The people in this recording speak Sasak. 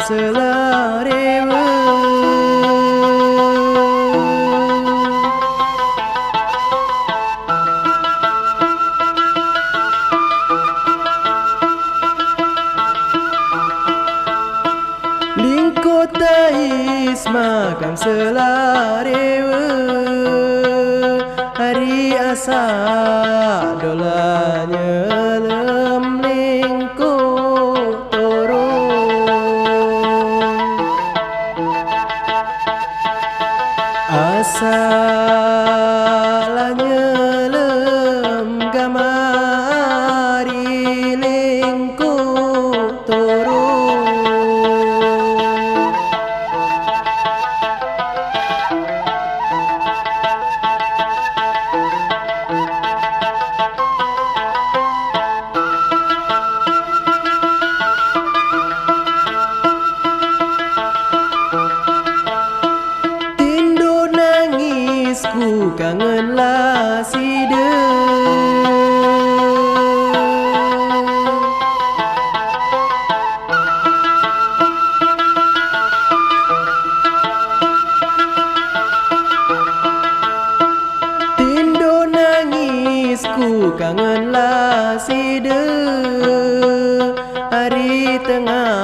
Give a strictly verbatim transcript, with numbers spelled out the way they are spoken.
Selarewe. Lingko tais makam selarewe. Ari asa dola nyelem lingko toro. Asa la nyelem gamari lingku turu. Tinduk nangis ku kangen la sida. Tinduk nangis ku kangen la sida. Hari tengah